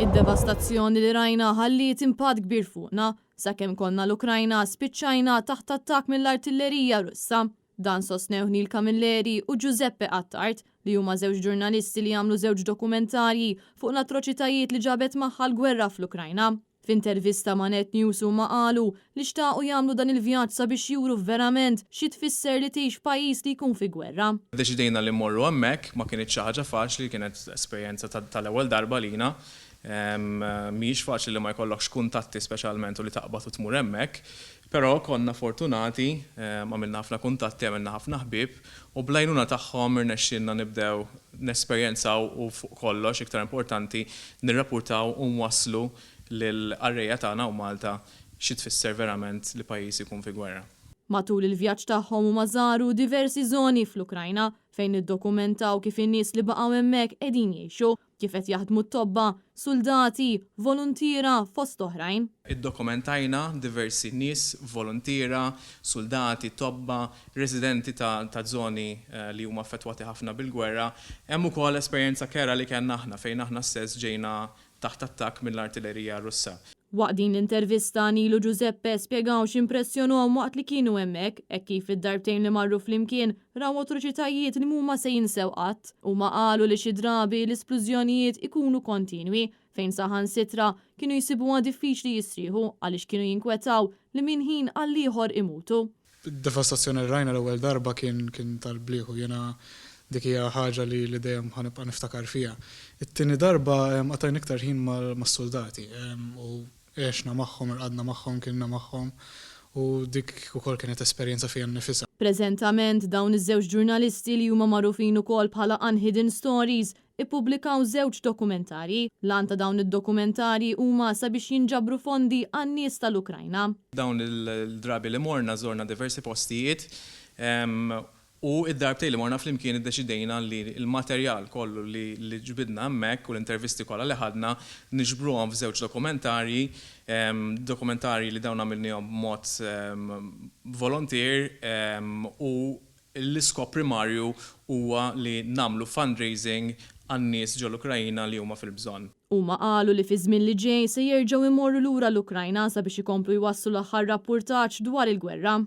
Id-devastazzjoni li rajna ħalliet impatt kbir fuqna. Sakemm konna l-Ukrajna spiċċajna taħt attakk mill-artillerija Russa. Dan sostnew Neil Camilleri u Giuseppe Attard, li huma żewġ ġurnalisti li għamlu żewġ dokumentarji fuq l-atroċitajiet li ġabet magħha l-gwerra fl-Ukrajna. F'intervista ma' Net News huma qalu li xtaqu jagħmlu dan il-vjaġġ sabiex juru verament xi tfisser li tgħix f'pajjiż li jkun fi gwerra. Ddeċidejna li mmorru hemmhekk, ma kinitx xi ħaġa faċli, kienet esperjenza tal-ewwel darba għalina. Mhijiex faċli li ma jkollokx kuntatti speċjalment u li taqbad u tmur hemmhekk. Però konna fortunati, għamilna ħafna kuntatti, għamilna ħafna ħbieb u bl-għajnuna tagħhom irnexxielna nibdew nesperjenzaw u fuq kollox, iktar importanti, nirrapurtaw u nwasslu lill-qarrejja tagħna hawn Malta xi tfisser verament li pajjiż ikun fi gwerra. Matul il-vjaġġ tagħhom huma żaru diversi żoni fl-Ukrajna fejn iddokumentaw kif in-nies li baqgħu hemmhekk qegħdin jgħixu. Kif qed jaħdmu t-tobba, suldati, voluntiera, fost oħrajn. Iddokumentajna diversi nies, voluntiera, suldati, tobba, residenti ta' żoni li huma affettwati ħafna bil-gwerra. Hemm ukoll esperjenza kerha li kellna aħna fejn aħna stess ġejna taħt attakk mill-artillerija Russa. Waqt din l-intervista, Neil u Giuseppe spjegaw x'impressjonhom waqt li kienu hemmhekk, hekk kif id-darbtejn li marru flimkien raw atroċitajiet li mhuma se jinsew qatt. Huma qalu li xi drabi l-isplużjonijiet ikunu kontinwi, fejn saħansitra kienu jsibuha diffiċli jistrieħu għaliex kienu jinkwetaw li minn ħin għall-ieħor imutu. Id-devastazzjoni li rajna l-ewwel darba kien kien tal-blieh u jiena dik hija ħaġa li li dejjem ħa nibqa' niftakar fiha. It-tieni darba qattajna iktar ħin mas-suldati u għexna magħhom, irqadna magħhom, kilna magħhom u dik ukoll kienet esperjenza fiha nnifisha. Preżentament dawn iż-żewġ ġurnalisti li huma magħrufin ukoll bħala Unhidden Stories ippubblikaw żewġ dokumentarji. L-għan ta' dawn id-dokumentarji huma sabiex jinġabru fondi għan-nies tal-Ukrajna. Dawn il-drabi li morna żorna diversi postijiet u d-darbtejn li morna flimkien iddeċidejna li l-materjal kollu li ġbidna hemmhekk u l-intervisti kollha li ħadna niġbruhom f'żewġ dokumentarji, dokumentarji li dawn għamilniehom b'mod volontier u L-iskop primarju huwa li nagħmlu fundraising għan-nies ġol-Ukraina li huma fil-bżonn. Huma qalu li fiż-żmien li ġej se jerġgħu jmorru lura l-Ukrajna sabiex ikomplu jwasslu l-aħħar rappurtaġġ dwar il-gwerra.